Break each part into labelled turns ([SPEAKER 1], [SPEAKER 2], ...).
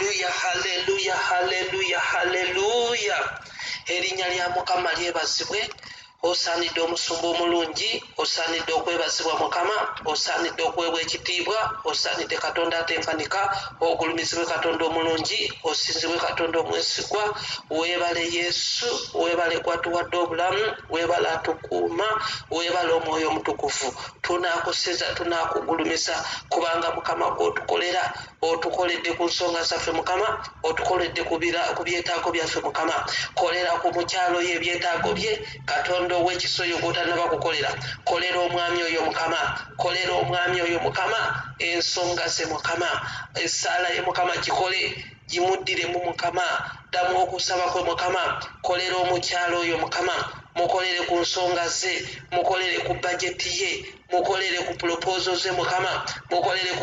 [SPEAKER 1] Haleluya, haleluya, haleluya, haleluya! Erinnya lya Mukama lyebazibwe. Osaanidde omusumba omulungi, osaanidde okwebazibwa Mukama, osaanidde okuweebwa ekitiibwa, osaanidde Katonda atenkanika, ogulumizibwe Katonda omulungi, osinzibwe Katonda omwesigwa. Weebale Yesu, weebale gwatuwadde obulamu, weebale atukuuma, weebale Omwoyo Omutukuvu. Tunaakusinza, tunaakugulumiza, kubanga Mukama gwotukolera, otukoledde ku nsonga zaffe Mukama, otukoledde ku byetaago byaffe Mukama. Kolera ku mukyalo oyo ebyetaago bye, Katonda ow'ekisa oyo gw'otannaba kukolera. Kolera omwami oyo Mukama, kolera omwami oyo Mukama, ensonga ze Mukama, essaala ye Mukama gikole, gimuddiremu Mukama, ddamu okusaba kwe Mukama. Kolera omukyalo oyo Mukama, mukolere ku nsonga ze, mukolere ku bajeti ye, mukolere ku proposal ze Mukama, mukolere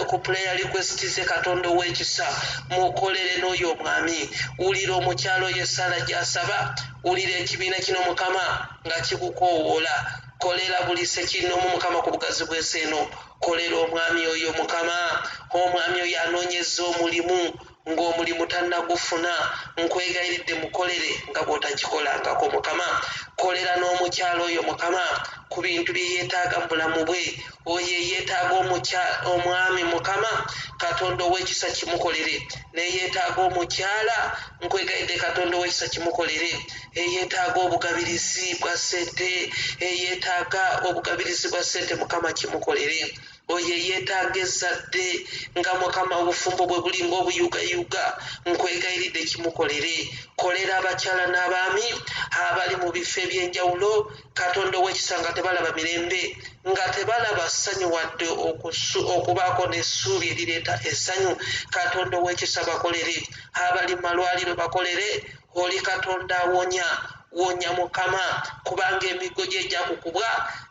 [SPEAKER 1] ku prayer request ze Katonda ow'ekisa, mukolere n'oyo omwami. Wulira omukyalo oyo essaala gy'asaba, wulira ekibiina kino Mukama nga kikukoowoola. Kolera buli ssekinnoomu Mukama ku bugazi bw'ensi eno. Kolera omwami oyo Mukama, omwami oyo anoonyeza omulimu ng'omulimu tannagufuna, nkwegayiridde mukolere nga bw'otakikolangako Mukama. Kolera n'omukyala oyo Mukama ku bintu bye yeetaaga mu bulamu bwe. Oyo eyeetaaga omwami Mukama, Katonda ow'ekisa kimukolere. Neyeetaaga omukyala, nkwegayiridde Katonda ow'ekisa kimukolere. Eyeetaaga obugabirizi bwa ssente, eyeetaaga obugabirizi bwa ssente Mukama kimukolere. Oyo eyeetaaga ezzadde nga Mukama obufumbo bwe buli ng'obuyugayuga, nkwegayiridde kimukolere. Kolera abakyala n'abaami abali mu bifo eby'enjawulo, Katonda ow'ekisa, nga tebalaba mirembe, nga tebalaba ssanyu wadde okubaako n'essuubi erireeta essanyu. Katonda ow'ekisa bakolere. Abali mu malwaliro bakolere. Oli Katonda awonya, wonya Mukama, kubanga emiggo gye egyakukubwa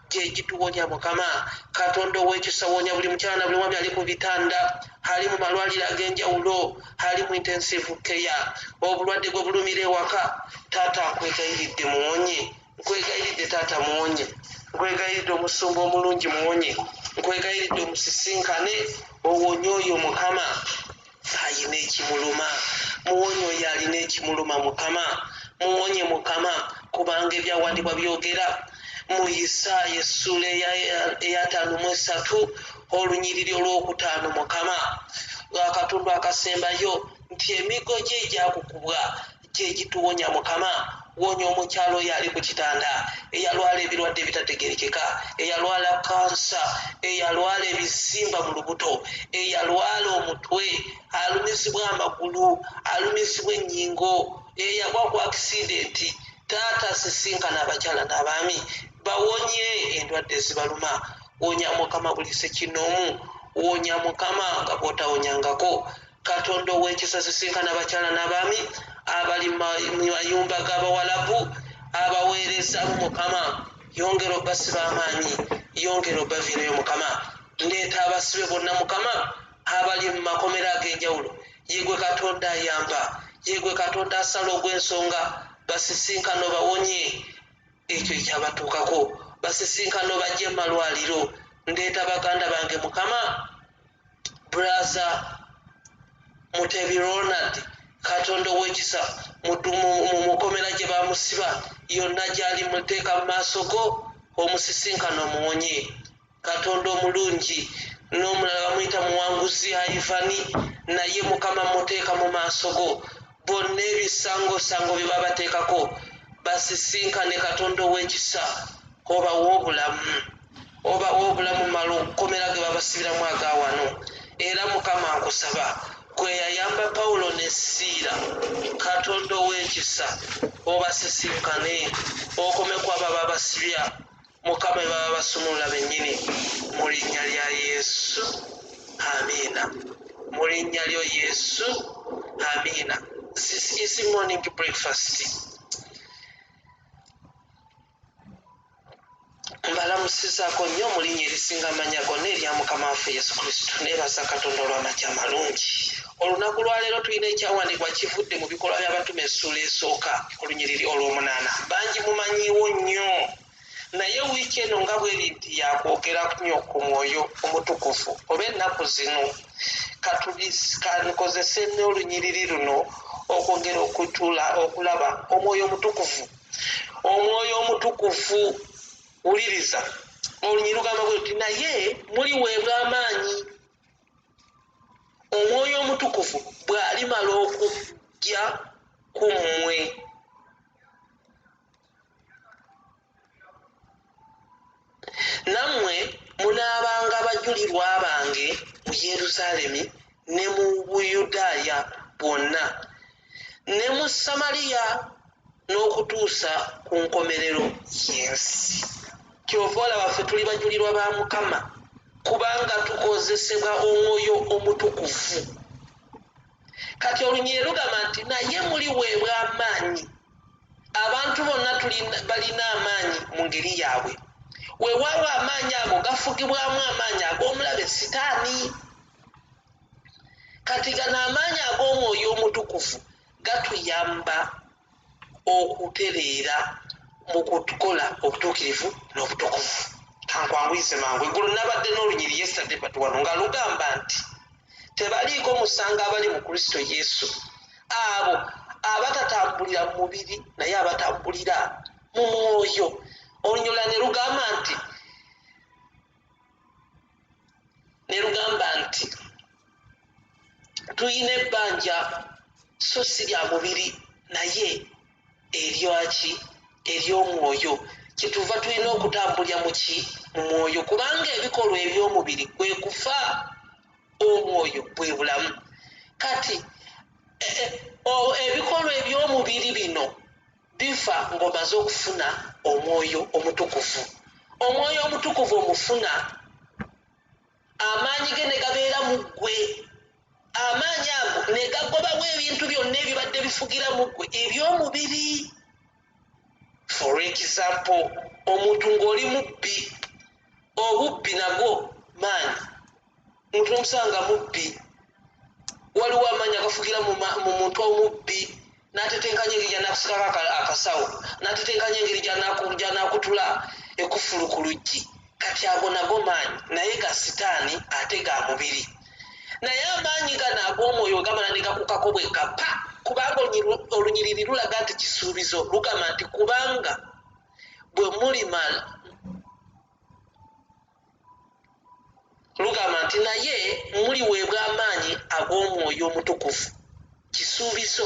[SPEAKER 1] gye gituwonya Mukama. Katonda ow'ekisa, wonya buli mukyala na buli mwami ali ku bitanda, ali mu malwaliro ag'enjawulo, ali mu intensive care, obulwadde bwe bulumira ewaka. Taata, nkwegayiridde muwonye, nkwegayiridde taata muwonye, nkwegayiridde omusumba omulungi muwonye, nkwegayiridde omusisinkane owonye oyo Mukama ayina ekimuluma. Muwonye oyo alina ekimuluma Mukama, muwonye Mukama, kubanga ebyawandiikibwa byogera mu Isaaya essuula eya 53 olunyiriri olwokutaano Mukama, akatundu akasembayo, nti emiggo gye egyakukubwa gye gituwonya. Mukama, wonya omukyalo oyo ali ku kitanda, eyalwala ebirwadde ebitategerekeka, eyalwala kansa, eyalwala ebizimba mu lubuto, eyalwala omutwe, alumizibwa amagulu, alumizibwa ennyingo, eyagwa ku accident. Taata, sisinkana abakyala n'abaami, bawonye endwadde ezibaluma. Wonya Mukama buli sekinoomu, wonya Mukama nga bw'otawonyangako. Katonda ow'ekisa, sisinkana abakyala n'abaami abali mu mayumba g'abawalabu abaweerezamu Mukama, yongera obasiba amaanyi, yongera obaviirayo Mukama. Ndeeta abasibe bonna Mukama abali mu makomera ag'enjawulo. Yegwe Katonda ayamba, yegwe Katonda asala ogw'ensonga. Basisinkano bawonye ekyo ekyabatuukako, basisinkano bajje mu malwaliro. Ndeeta baganda bange Mukama, Brother Mutebi Ronald, Katonda ow'ekisa, mu mukomera gye bamusiba yonna gyali, muteeka mu maaso go, omusisinkano omuwonye, Katonda omulungi. N'omulala bamuyita Muwanguzi Ivani, naye Mukama muteeka mu maaso go. Bonna ebisangosango bye babateekako, basisinkane Katonda ow'ekisa, obawe obulamu, obawe obulamu malukomera ge babasibiramu agawano. Era Mukama, nkusaba gwe yayamba Pawulo ne Siira, Katonda ow'ekisa, obasisinkane, okome ku abo ababasibya Mukama, baba basumulula bennyini, mu linnya lya Yesu, amiina. Mu linnya lyo Yesu, amiina. This is morning breakfast. Mbalamusizaako nnyo mu linnya erisinga amanya gonna, erya Mukama waffe Yesu Kristo. Neebaza Katonda olw'amakya amalungi. Olunaku lwaleero tulina ekyawandiikibwa kivudde mu Bikolwa by'Abatume essuula esooka olunyiriri olw'omunaana. Bangi mumanyiiwo nnyo. Naye wiiki eno nga bweri nti yakwogera nnyo ku mwoyo omutukuvu oba ennaku zino, kankozese n'olunyiriri luno okwongera okutula okulaba omwoyo omutukuvu. Omwoyo omutukuvu, wuliriza olunyiriri lugamba bwe luti, naye muliweebwa amaanyi omwoyo omutukuvu bw'alimala okujja ku mmwe. Nammwe munaabanga bajulirwa bange mu Yerusaalemi ne mu Buyudaaya bwonna ne mu Samaliya n'okutuusa ku nkomerero y'ensi. Kyova olaba ffe tuli bajulirwa ba Mukama, kubanga tukozesebwa omwoyo omutukuvu. Kati olunyiriri lugamba nti naye muliweebwa amaanyi. Abantu bonna balina amaanyi mu ngeri yaabwe. Weewaawo amaanyi ago gafugibwamu amaanyi ag'omulabe Sitaani. Kati gano amaanyi ag'omwoyo omutukuvu gatuyamba okutereera mu kukola obutuukirivu n'obutukuvu. Kankwanguyize mangu. Eggulo nabadde n'olunyiriri yesterday but wano nga lugamba nti tebaliiko musango abali mu Kristo Yesu, abo abatatambulira mu mubiri naye abatambulira mu mwoyo. Olunyiriri ne lugamba nti tulina ebbanja so si lya mubiri naye eryaki ery'omwoyo. Kyetuva tulina okutambulira mu ki? Mu mwoyo, kubanga ebikolwa eby'omubiri kwe kufa, omwoyo bwe bulamu. Kati ebikolwa eby'omubiri bino bifa ng'omaze okufuna omwoyo omutukuvu. Omwoyo omutukuvu omufuna, amaanyi ge ne gabeera mu ggwe. Amaanyi ago ne gagobawo ebintu byonna ebibadde bifugira mu ggwe eby'omubiri. For example, omuntu ng'oli mubbi, obubbi nagwo maanyi. Omuntu omusanga mubbi, waliwo amaanyi agafugira mu muntu omubbi, n'atetenkanya engeri gy'anaakusikako akasawo, n'atetenkanya engeri gy'anaakutula ekufulu ku luggi. Kati ago nago maanyi, naye ga Sitaani ate ga mubiri. Naye amaanyi gano ag'omwoyo gamala ne gakukako bwe kapa, kubanga olunyiriri lulaga nti kisuubizo, lugamba nti kubanga bwe mulimala, lugamba nti naye muliweebwa amaanyi ag'omwoyo omutukuvu. Kisuubizo.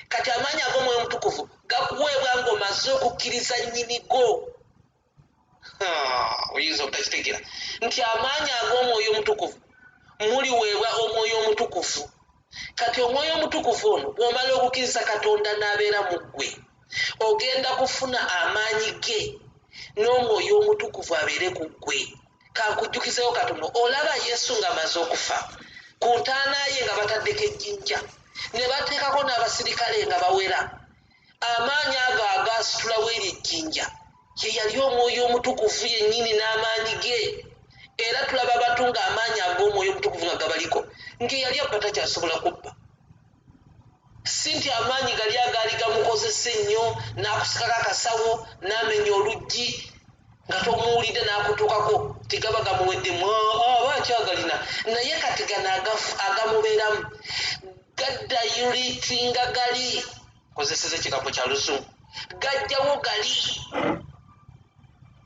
[SPEAKER 1] Kati amaanyi ag'omwoyo omutukuvu gakuweebwa ng'omaze okukkiriza nnyini go. Oyinza obutakitegeera nti amaanyi ag'omwoyo omutukuvu muliweebwa omwoyo omutukuvu. Kati omwoyo omutukuvu ono bw'omala okukkiriza Katonda n'abeera mu ggwe, ogenda kufuna amaanyi ge n'omwoyo omutukuvu abeere ku ggwe. Kankujjukizeewo katono, olaba Yesu ng'amaze okufa ku ntaana ye nga bataddeko ejjinja ne bateekako n'abasirikale nga bawera, amaanyi ago agaasitulawo eri ejjinja ye yali omwoyo omutukuvu yennyini n'amaanyi ge. Era tulaba abantu ng'amaanyi ag'omwoyo omutukuvu nga gabaliko, ng'eyali abba takyasobola kubba. Si nti amaanyi gali agaali gamukozesa ennyo n'akusikako akasawo n'amenya oluggi nga tomuwulidde n'akutuukako, tigaba gamuweddemu, aba akyagalina. Naye kati gano agamubeeramu gaddayulitinga gali, kozeseza ekigambo kya luzungu, gajjawo gali.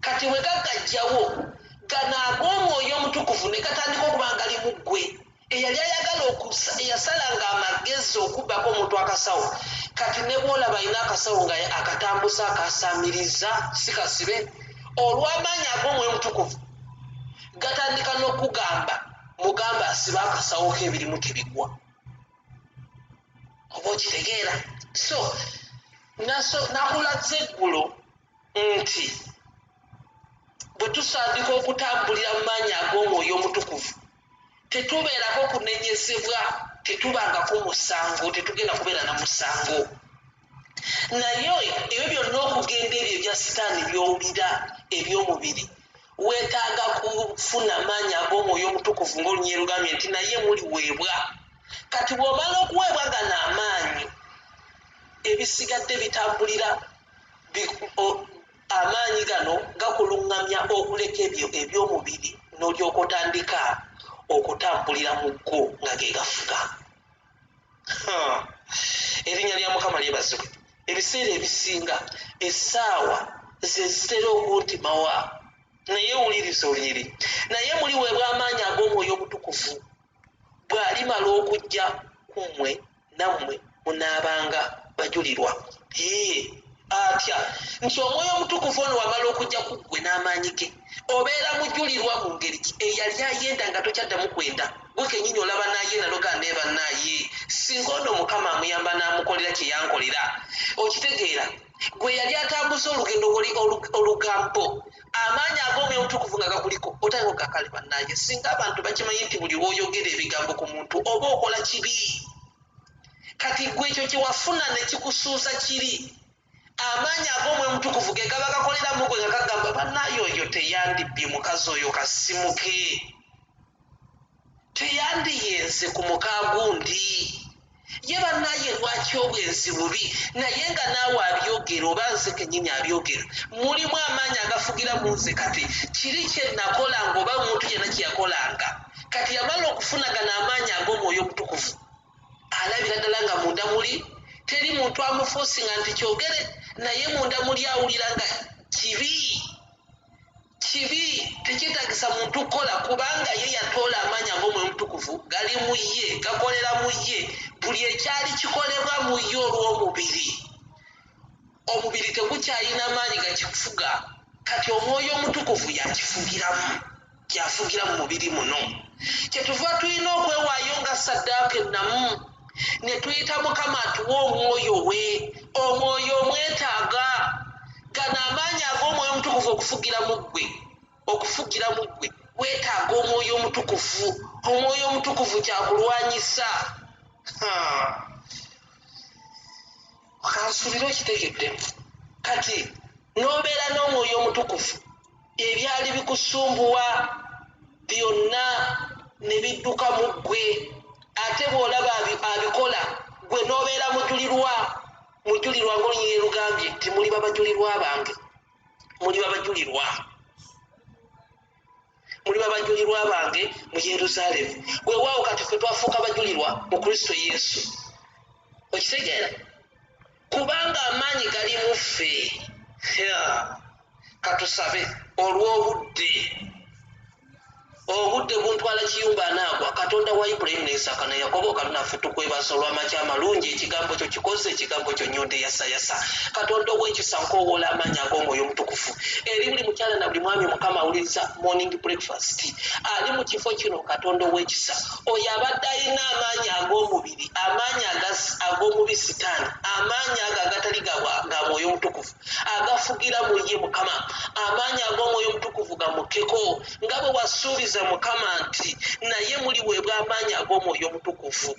[SPEAKER 1] Kati bwe gagajjawo gano ag'omwoyo omutukuvu ne gatandika okuba nga gali mu ggwe. Eyali ayagala eyasalanga amagezi okubbako omuntu akasawo, kati ne bw'olaba alina akasawo nga akatambuza akasaamiriza si kasibe, olw'amaanyi ag'omwoyo omutukuvu gatandika n'okugamba mugamba asibe akasawo ke ebirimu tebigwa. Oba okitegeera? So nakulaze eggulo nti bwe tusandika okutambulira mu maanyi ag'omwoyo omutukuvu tetubeerako kunenyezebwa, tetubangako musango, tetugenda kubeera na musango. Naye ebyo byonna okugenda ebyo ebya Sitaani by'owulira eby'omubiri, weetaaga kufuna maanyi ag'omwoyo omutukuvu ng'olunyiriri lugambye nti naye muliweebwa. Kati bw'omala okuweebwa gano amaanyi, ebisigadde bitambulira Amaanyi gano gakuluŋŋamya okuleka ebyo eby'omubiri n'olyoka otandika okutambulira mu ggo nga ge gafuga. Erinnya lya Mukama lyebazibwe. Ebiseera ebisinga essaawa ze zitera okuntimawa, naye wuliriza olunyiriri. Naye muliweebwa amaanyi ag'Omwoyo Omutukuvu bw'alimala okujja ku mmwe, nammwe munaabanga bajulirwa. Atya nti Omwoyo Omutukuvu ono wamala okujja ku ggwe n'amaanyi ge, obeera mujulirwa mu ngeri ki? Eyali ayenda nga tokyaddamu kwenda, gwe kennyini olaba n'ayenda n'ogamba naye bannaaye, singa ono Mukama amuyamba n'amukolera kye yankolera. Okitegeera? Gwe yali atambuza olugendo olugambo, amaanyi ag'Omwoyo Omutukuvu nga gakuliko, otandika okugamba kale bannaaye, singa abantu bakimanyi nti buli lw'oyogera ebigambo ku muntu oba okola kibi. Kati gwe ekyo kye wafuna ne kikusuuza kiri, amaanyi ag'Omwoyo Omutukuvu ge gaba gakolera mu gwe nga gagamba bannaaye oyo teyandibbye mukazi oyo kasimuke, teyandiyenze ku mukaagundi ye bannaaye lwaki obwenzi bubi, naye nga naawe abyogera oba nze kennyini abyogera, mulimu amaanyi agafugira mu nze. Kati kiri kye nakolanga oba omuntu yenna kye yakolanga, kati yamala okufunagana amaanyi ag'Omwoyo Omutukuvu, alabira ddala nga munda muli teri muntu amufuusinga nti kyogere, naye munda muli awulira nga kibi, kibi tekyetagisa muntu kukola, kubanga ye yatoola amaanyi ag'Omwoyo Omutukuvu gali mu ye, gakolera mu ye. Buli ekyali kikolebwa mu ye olw'omubiri, omubiri tegukyalina maanyi gakifuga, kati Omwoyo Omutukuvu yakifugiramu, yafugira mu mubiri muno. Kyetuva tulina okwewaayo nga ssaddaaka ennamu ne tuyita Mukama atuwe Omwoyo we. Omwoyo omwetaaga. Gano amaanyi ag'Omwoyo Omutukuvu okufugira mu ggwe, okufugira mu ggwe weetaaga Omwoyo Omutukuvu. Omwoyo Omutukuvu kyakulwanyisa. Kansuubire okitegedde. Kati n'obeera n'Omwoyo Omutukuvu, ebyali bikusumbuwa byonna ne bidduka mu ggwe. Ate bw'olaba abikola, gwe n'obeera mujulirwa, mujulirwa ng'olunyiriri lugambye nti muliba bajulirwa bange, muliba bajulirwa, muliba bajulirwa bange mu Yerusaalemi. Weewaawo kati ffe twafuuka bajulirwa mu Kristo Yesu. Okitegeera? Kubanga amaanyi gali mu ffe. Katusabe olw'obudde. Obudde buntwala kiyumba anaagwa. Katonda wa Ibulayimu ne Isaaka ne Yakobo, Katonda ffe tukwebaza olw'amakya amalungi. Ekigambo kyo kikoze, ekigambo kyo nnyondo eyasayasa. Katonda ow'ekisa, nkoowoola amaanyi ag'Omwoyo Omutukuvu eri buli mukyala na buli mwami. Mukama awuliriza morning breakfast ali mu kifo kino. Katonda ow'ekisa, oyo abadde alina amaanyi ag'omubiri, amaanyi ag'omubi Sitaani, amaanyi ago agatali ga Mwoyo Omutukuvu agafugira mu ye, Mukama, amaanyi ag'Omwoyo Omutukuvu gamukkeko nga bwe wasuubiza, Mukama, nti naye muliweebwa amaanyi ag'Omwoyo Omutukuvu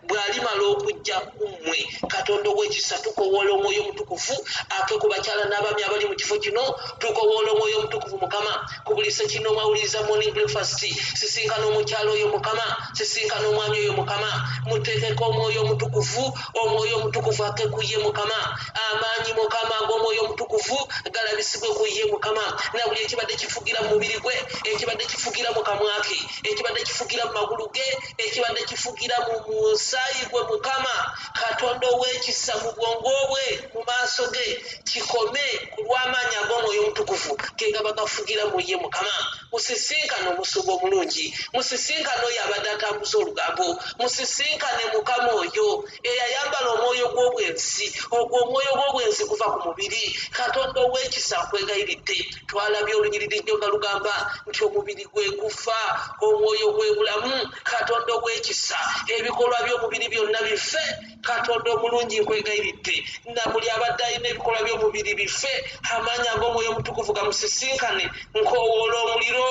[SPEAKER 1] bw'alimala okujja ku mmwe. Katonda ow'ekisa, tukowoola Omwoyo Omutukuvu ake ku bakyala n'abaami abali mu kifo kino. Tukowoola Omwoyo Omutukuvu, Mukama, ku buli ssekinnoomu awuliriza morning breakfast. Sisinkana omukyala oyo, Mukama, sisinkana omwami oyo, Mukama, muteekeko Omwoyo Omutukuvu. Omwoyo Omutukuvu ake ku ye, Mukama. Amaanyi, Mukama, ag'Omwoyo Omutukuvu galabisibwe ku ye, Mukama, na buli ekibadde kifugira mu mubiri gwe, ekibadde kifugira mu kamwa ke, ekibadde kifugira mu magulu ge, ekibadde kifugira mu musaayi gwe, Mukama Katonda ow'ekisa, mu bwongo bwe, mu maaso ge, kikome ku lw'amaanyi ag'Omwoyo Omutukuvu ge gaba gafugira mu ye. Mukama, musisinkane omusumba omulungi, musisinkane oyo abadde atambuza olugambo, musisinkane, Mukama, oyo eyayambala omwoyo gw'obwenzi. Ogwo omwoyo gw'obwenzi guva ku mubiri. Katonda ow'ekisa, nkwegayiridde. Twalabye olunyiriri nnyo nga lugamba nti omubiri gwe gufa, omwoyo gwe bulamu. Katonda ow'ekisa, ebikolwa by'omubiri byonna bife. Katonda omulungi, nkwegayiridde, na buli abadde alina ebikolwa by'omubiri bife, amaanyi ag'Omwoyo Omutukuvu gamusisinkane. Nkowoola omuliro.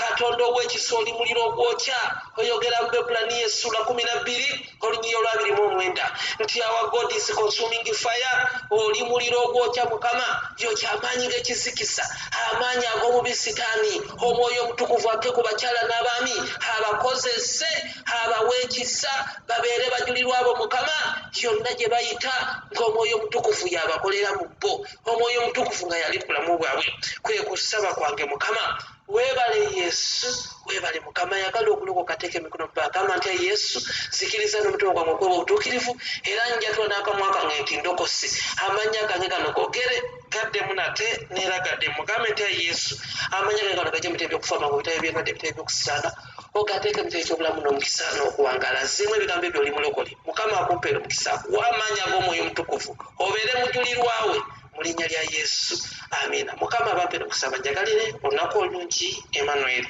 [SPEAKER 1] Katonda ow'ekisa, oli muliro ogwokya. Oyogera mu Bebbulaniya essula 12 olunyiyo olwa 29 nti our God is consuming fire. Oli muliro ogwokya, Mukama. Yokya amaanyi g'ekizikisa, amaanyi ag'omubi Sitaani. Omwoyo Omutukuvu akke ku bakyala n'abaami, abakozese, abawe ekisa, babeere bajulirwa abo, Mukama, yonna gye bayita, ng'Omwoyo Omutukuvu yabakolera mu bo, Omwoyo Omutukuvu nga yali bulamu bwabwe. Kwe kusaba kwange, Mukama. Weebale Yesu, weebale Mukama. Yagala okulokoka, teeka emikono bagamba nti, "Yesu, zikiriza n'omutima gwange okweba obutuukirivu, era njatula n'akamwa kange nti ndokose. Amannya gange gano gogere gaddemu nate neera gaddemu." Mugambe nti, "Yesu, amannya gange gano gajje mu bitabo by'okufa mangu, bitabo by'endwadde, ebitabo by'okusaana, ogateeka ebitabo eky'obulamu n'omukisa n'okuwangaala." Zzeemu ebigambo ebyo, oli mulokole. Mukama akumpeera omukisa, akuwa amaanyi ag'Omwoyo Omutukuvu, obeere mujulirwawe mu linnya lya Yesu, amiina. Mukama abampeera okusaba. Njagalire olunaku olungi. Emmanuel.